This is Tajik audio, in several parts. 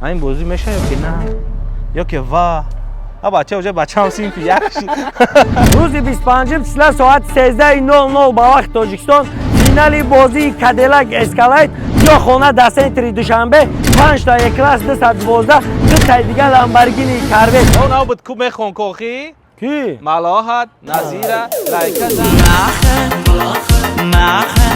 Ҳамин бозӣ меша ё ки на, ё ки ва а бача уже бачаам синфи як шид. Рӯзи 25 числа соати 13:00 ба вақти Тоҷикистон финали бозии Кадиллак Эскалейд ё хона дар центри Душанбе, панҷта Е-класс 212, дутаи дига Ламборгини Корвет. О, нав буд ку мехон кохи. Ки? Малоҳат, Назира, лайка зан. Maha,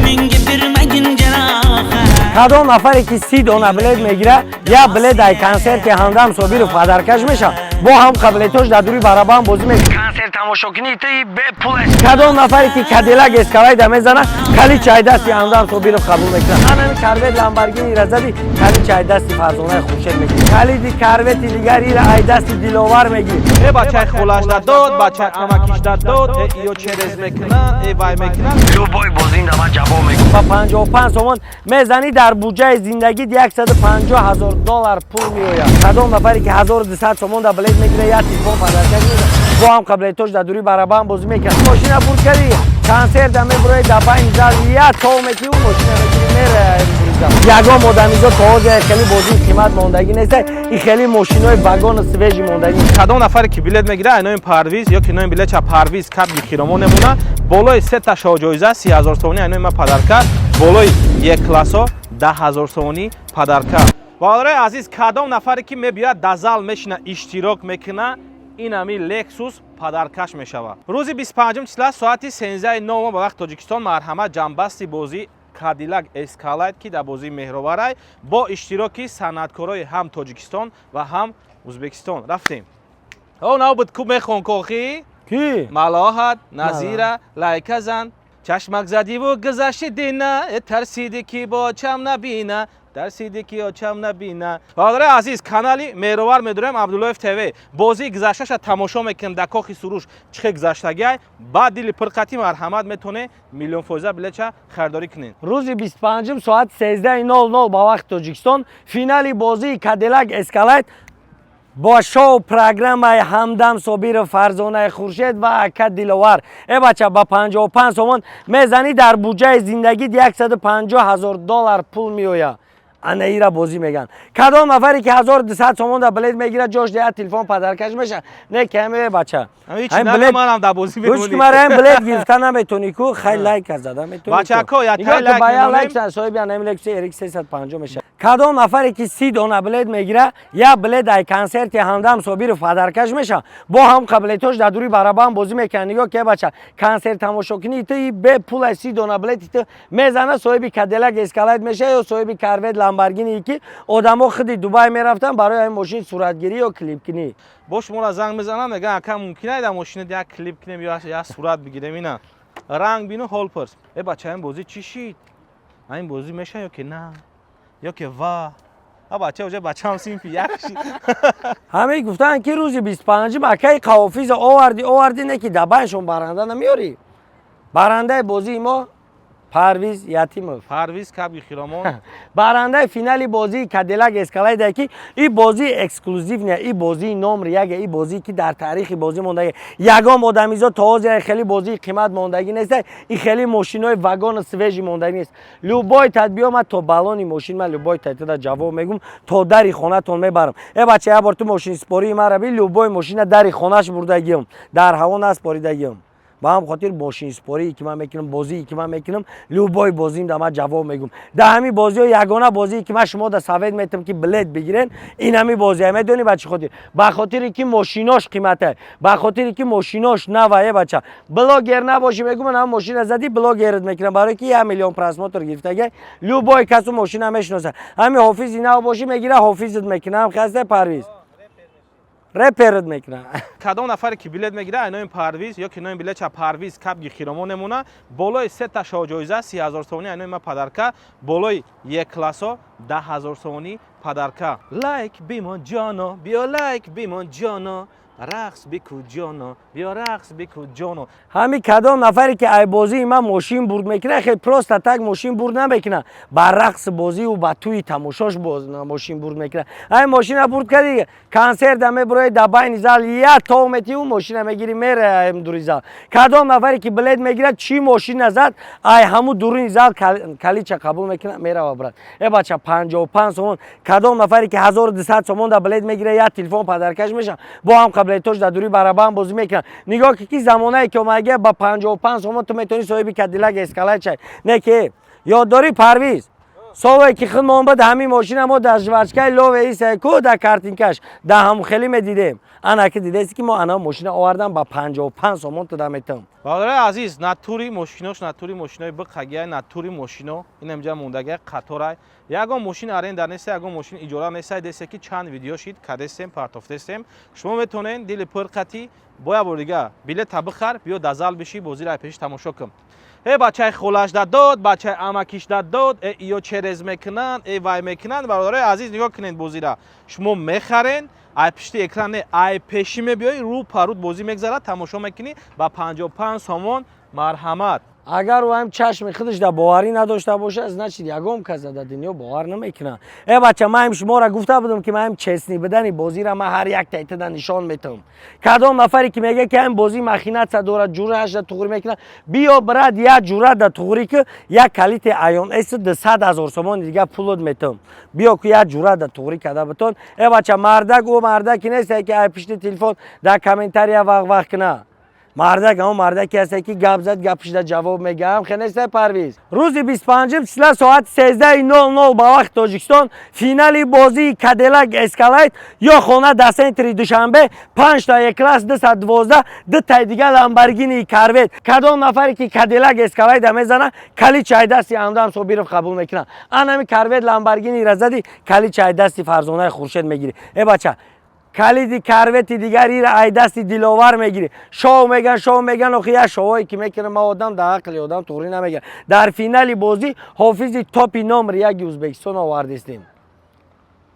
menga bermagin jarohat. Кадом нафаре ки 30 дона билет мегира, як билет ай консерти Ҳамдам Собиров подаркаш меша, бо ҳам қабилетош дар дури барабан бозӣ мекунад. Консерт тамошокунӣ ти бепул. Кадом нафаре ки Кадиллак Эскалейда мезана, калид чай дасти Ҳамдам Собиров қабул мекунад. Ҳанами Корвет Ламборгинира зади, калид чай дасти Фарзонаи Хуршед мегирӣ, калиди Корвети дигарира ай дасти Диловар мегирӣ. Э, бачаи холаш дод, бачаи амакиш дод, э, ё через мекунанд, э, вай мекунанд. Любой бозинда ман ҷавоб мегӯм. Ба 55 сомон мезанӣ, дар буҷаи зиндагит 150 ҳазор доллар пул меояд. Кадом нафаре ки 1200 сомон да билет мегира, як телефон подаркаш мега, бо ҳам қаблетош дар дури барабан бозӣ мекунад. Мошина бурд кардӣ, консерта мебурои, дар байни зал як тов метӣ, ӯ мошина мегири, мере. Ягон одамизод то ҳозир хеле бозии қимат мондагӣ нест и хеле мошинои вагону свежий мондагӣ. Кадом нафаре ки билет мегира, айнои Парвиз ё ки нои билетча Парвиз кабги хиромон мемона, болои сета шоҳҷоиза 30 000 сомонӣ айнои ма подарка, болои Е-классо 10 000 сомонӣ подарка. Бародарои азиз, кадом нафаре ки мебиёяд, дар зал мешина, иштирок мекуна, ин ами Лексус подаркаш мешавад. Рӯзи 25 числа соати 13:00 ба вақти Тоҷикистон, марҳамат, ҷамъбасти бозии Кадиллак Эскалайд, ки дар бозии Меҳроварай, бо иштироки санъаткорои ҳам Тоҷикистон ва ҳам Ӯзбекистон. Рафтем. О, нав буд ку мехон кохи. Ки? Малоҳат, Назира, лайка зан. Чашмак задиву гузашти дина, э, тарсиди ки бо чам набина, тарсиди ки очам набина. Бародарои азиз, канали Меҳровар медорем, Абдуллоев ТВ. Бозии гузашташа тамошо мекунем дар кохи Суруш, чӣ хел гузаштагиай. Ба дили пурқатӣ, марҳамат, метоне миллионфоиза билетча харидорӣ кунед. Рӯзи 25 соати 13:00 ба вақти Тоҷикистон финали бозии Кадиллак Эскалайд бо шоу программаи Ҳамдам Собиров, Фарзонаи Хуршед ва ака Диловар. Э бача, ба 55 сомон мезанӣ, дар буҷаи зиндагит 150 ҳазор доллар пул меояд. Ана ира бозӣ меган. Кадом нафаре ки 1200 сомон да билет мегирад, ҷош деҳад, телефон подаркаш меша. Не каме, бача. Манам дар бозӣ. Гӯш ки, мара ин билет гирифта наметонӣ ку, хай, лайка зада метонӣ. Бачако, я тай лайк. Ба я лайк, соҳиби анами Лексус RX 350 меша. Кадом нафаре ки 30 дона билет мегира, як билет ай консерти Ҳамдам Собиров подаркаш меша, бо ҳам қаблетош дар дури барабан бозӣ мекунад. Нигоҳ ки, бача, консерт тамошокунӣ ту бепул ай, 30 дона билети ту мезана, соҳиби Кадиллак Эскалайд меша ё соҳиби Корвет Ламборгини, ки одамо худи Дубай мерафтанд барои ҳамин мошин суратгирӣ ё клипкунӣ. Бо шуморо занг мезанам, мегӯям: «Ака, мумкин ай дар мошинат як клип кунем ё як сурат бигирем?» Ина ранг бину, ҳол пурс. Э бача, ин бозӣ чӣ шид? Ин бозӣ меша ё ки на, ё ки ва а бача уже бачаам синфи як шид. Ҳамин гуфтанд, ки рӯзи 25-ум акаи қавофиза оварди, оварди, не ки дар байншон баранда намеёрӣ. Барандаи бозии мо Парвиз Ятимов. Парвиз кабги хиромон. Барандаи финали бозии Кадиллак Эскалайда, ки и бозии эксклюзивная, и бозии номри яке, и бозие ки дар таърихи бозӣ мондагӣ. Ягон одамизод то ҳозир хеле бозии қимат мондагӣ нест и хеле мошинои вагону свежий мондагӣ нест. Любой тадбиё, ман то балони мошин, ман любой тайтада ҷавоб мегӯм, то дари хонатон мебарам. Э бача, як бор ту мошинспории мара би, любой мошина дари хонаш бурдагиам, дар ҳаво наспоридагиам. Ба ҳам хотир мошинспорие ки ман мекунам, бозие ки ман мекунам, любой бозиам да ман ҷавоб мегӯм. Дар ҳамин бозиҳо ягона бозие ки ман шумо да совет метам, ки билет бигирен, ин ҳамин бозия. Медонӣ ба чӣ хотир? Ба хотире ки мошинош қимата, ба хотире ки мошинош нава. Е бача, блогер набошӣ, мегӯм, ман ҳам мошина задӣ, блогерат мекунам, барое ки 1 миллион просмотр гирифтага, любой касу мошина мешиноса. Ҳамин ҳофизи нав бошӣ, мегира, ҳофизат мекунам. Хаста, Парвиз, реперат мекунам. Кадом нафаре ки билет мегира, айнои Парвиз ё ки нои билетча Парвиз кабги хиромон мемона, болои сета шоҳҷоиза 30 000 сомонӣ айнои ма подарка, болои Е-классо 10 000 сомонӣ подарка. Лайк бимон, ҷоно, биё, лайк бимон, ҷоно, рақс бику, ҷоно, биё, рақс бику, ҷоно. Ҳамин кадом нафаре ки ай бозии ман мошин бурд мекунад, хел просто так мошин бурд намекунад, ба рақси бозиу ба тӯи тамошош боз мошин бурд мекунад. Ай мошина бурд кардӣ, консерта мебурои, дар байни зал як тов метиҳу мошина мегири, мере дури зал. Кадом нафаре ки билет мегирад, чӣ мошина зад, ай ҳаму дуруни зал калича қабул мекунад, мерава, брат. Э бача. 55 сомон. Кадом нафаре ки 1200 сомон да билет мегира, як телефон подарка ш мешавад. Бо ҳам қаблетош дар дури барабан бозӣ мекунанд. Нигоҳ ки замонае ки омадагия, ба 55 сомон ту метавонӣ соҳиби Кадилак Эскалайд шавӣ. Не ки ёд дорӣ, Парвиз, соле ки худмон буд, ҳамин мошина мо дар жвачка и лове исае ку, дар картинка ш дар ҳамхелӣ медидем. Ана ки дидеси, ки мо ана мошина овардам, ба 55 сомон туда метавам. Бародари азиз, натури мошинош, натури мошинои биқагия, натури мошино инамҷа мондагия, қаторай. Ягон мошин аренда неста, ягон мошин иҷора неста. Десе ки чанд видео шид, кадестем, партофтестем. Шумо метавонед дили пурқатӣ бо як бор дига билета бихар, биё, да зал биши, бозиро пеши тамошо кун. Э, бачаи холаш да дод, бачаи амакиш да дод, э, иё через мекунанд, э, вай мекунанд. Бародарои азиз, нигоҳ кунед, бозира шумо мехарен, ай пишти экран не, ай пешӣ мебиёи, рӯ паруд бозӣ мегзарад, тамошо мекунӣ ба 55 сомон. Марҳамат. Агар ӯ ҳам чашми худаш да боварӣ надошта бошад, значит, ягон каса дар дунё бовар намекунад. Э, бача, ман шуморо гуфта будам, ки ман честный будани бозиро ман ҳар як тайтада нишон метавам. Кадом нафаре ки мега, ки ҳам бозӣ махинатса дорад, ҷураашда туғрӣ мекунад, биё, брат, як ҷура да туғрӣ ки, як калити Айон С 200 000 сомони дига пулот метавам. Биё ку, як ҷура да туғрӣ карда битон. Э, бача, мардак ӯ мардаки несте, ки ай пишти телефон дар комментария вақ вақ кунад. Мардак ҳамон мардаке ҳаста, ки гап зад, гапшида ҷавоб мегаам. Хенеста, Парвиз, рӯзи 25 числа соати 13:00 ба вақти Тоҷикистон финали бозии Кадилак Эскалайт ё хона дар центри Душанбе, панҷта Е-класс 212, дутаи дига Ламборгини Корвет. Кадом нафаре ки Кадилак Эскалайда мезана, калид чайдасти Ҳамдам Собиров қабул мекунад. Анами Корвет, Ламборгинира зади, калид чайдасти Фарзонаи Хуршед мегирӣ. Э, бача, калиди Корвети дигарира ай дасти Диловар мегирӣ. Шоу меган, шоу меган. Охи, як шоуое ки мекунам, ма одам дар ақли одам туғрӣ намегирад. Дар финали бозӣ ҳофизи топи номер яки Ӯзбекистон овардистем.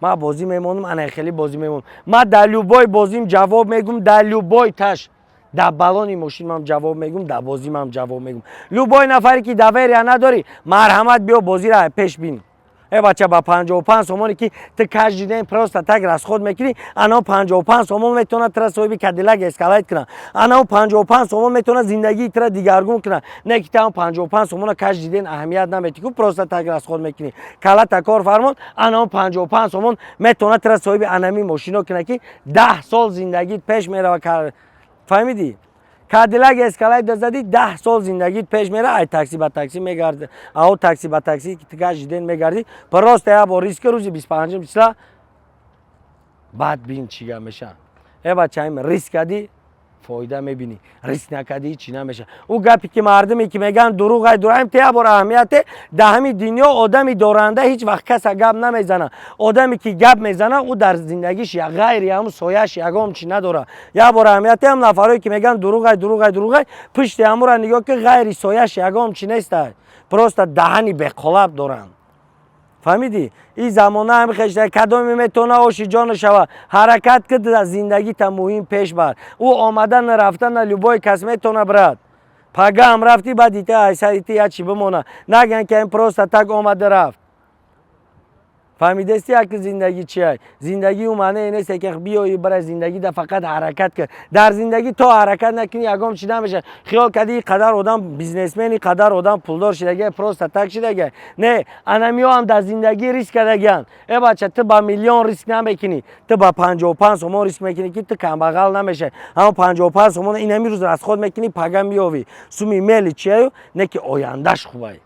Ма бозӣ мемонам, ана хеле бозӣ мемонам. Ма дар любой бозим ҷавоб мегум, дар любой таш, дар балони мошинмам ҷавоб мегум, дар бозимам ҷавоб мегум. Любой нафаре ки доверия надорӣ, марҳамат, биё, бозиро пеш бин. Э, бача, ба 55 сомоне ки ту каждый день просто так расход мекунӣ, анав 55 сомон метавонад тура соҳиби Кадилак Эскалайт кунад. Анав 55 сомон метавонад зиндагии тура дигаргун кунад. Не ки ту 55 сомона каждый день аҳамият наметӣ ку, просто так расход мекунӣ. Калата кор фармон, анав 55 сомон метавонад тура соҳиби анами мошино кунад, ки 10 сол зиндагит пеш мерава. Фаҳмидӣ? Кадилак Эскалайт задӣ, 10 сол зиндагит пеш мера. Ай такси ба такси мегарди, ау такси ба такси каждый день мегардӣ. Просто як бор риски, рӯзи 25 числа баъд бин, чӣ гап меша. Э, бачаим, риск кардӣ, фоида мебинӣ, риск накардӣ, чӣ намеша. Ӯ гапе ки мардуме ки мегӯянд, дурӯғай, дураим те як бор аҳамияте. Дар ҳамин дунё одами доранда ҳеҷ вақт каса гап намезана. Одаме ки гап мезана, ӯ дар зиндагиш ғайри ҳамун сояш ягон чӣ надорад. Як бор аҳамияте, ҳам нафарое ки мегӯянд дурӯғай, дурӯғай, дурӯғай, пушти ҳамура нигоҳ ки, ғайри сояш ягон чӣ нестай, просто даҳани беқолаб доранд. Фаҳмидӣ? Ин замона ҳами хешта. Кадоме метавона оши ҷоно шава, ҳаракат ки, зиндагита муҳим пеш бар. Ӯ омадана рафтана любой кас метавона, брат. Пагаам рафтӣ, баъд ита айсарити як чӣ бимона, наган ки ин просто так омада рафт. Фаҳмидести, як зиндагӣ чия? Зиндагӣ ӯ маънае нест, ки биёи бара. Зиндагӣ да фақат ҳаракат кар. Дар зиндагӣ то ҳаракат накунӣ, ягон чӣ намешавад. Хиёл кардӣ, и қадар одам бизнесмен, и қадар одам пулдор шидага, просто так шидага? Не, анамиёам дар зиндагӣ риск кардагианд. Э, бача, ту ба миллион риск намекунӣ, ту ба 55 сомон риск мекунӣ, ки ту камбағал намешавӣ. Ҳамон 55 сомон инами рӯз расход мекунӣ, пага меёвӣ. Суми мели чияю, не ки ояндаш хубай.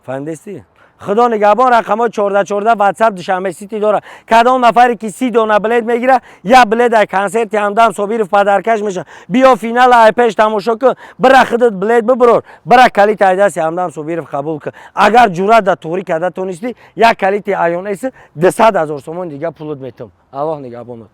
Фаҳмидестӣ? Худо нигаҳбон. Рақамҳои 1414, Ватсап Душанбе Сити дорад. Кадом нафаре ки 30 дона билет мегира, як билет ай консерти Ҳамдам Собиров подарка ш мешавад. Биё, финала ай пеш тамошо кун, бира, худат билет бибурор, бира, калити ай дасти Ҳамдам Собиров қабул кун. Агар ҷуръат да туғрӣ карда тонистӣ, як калити Айон С 200 000 сомон дига пулут метавам. Аллоҳ нигаҳбонат.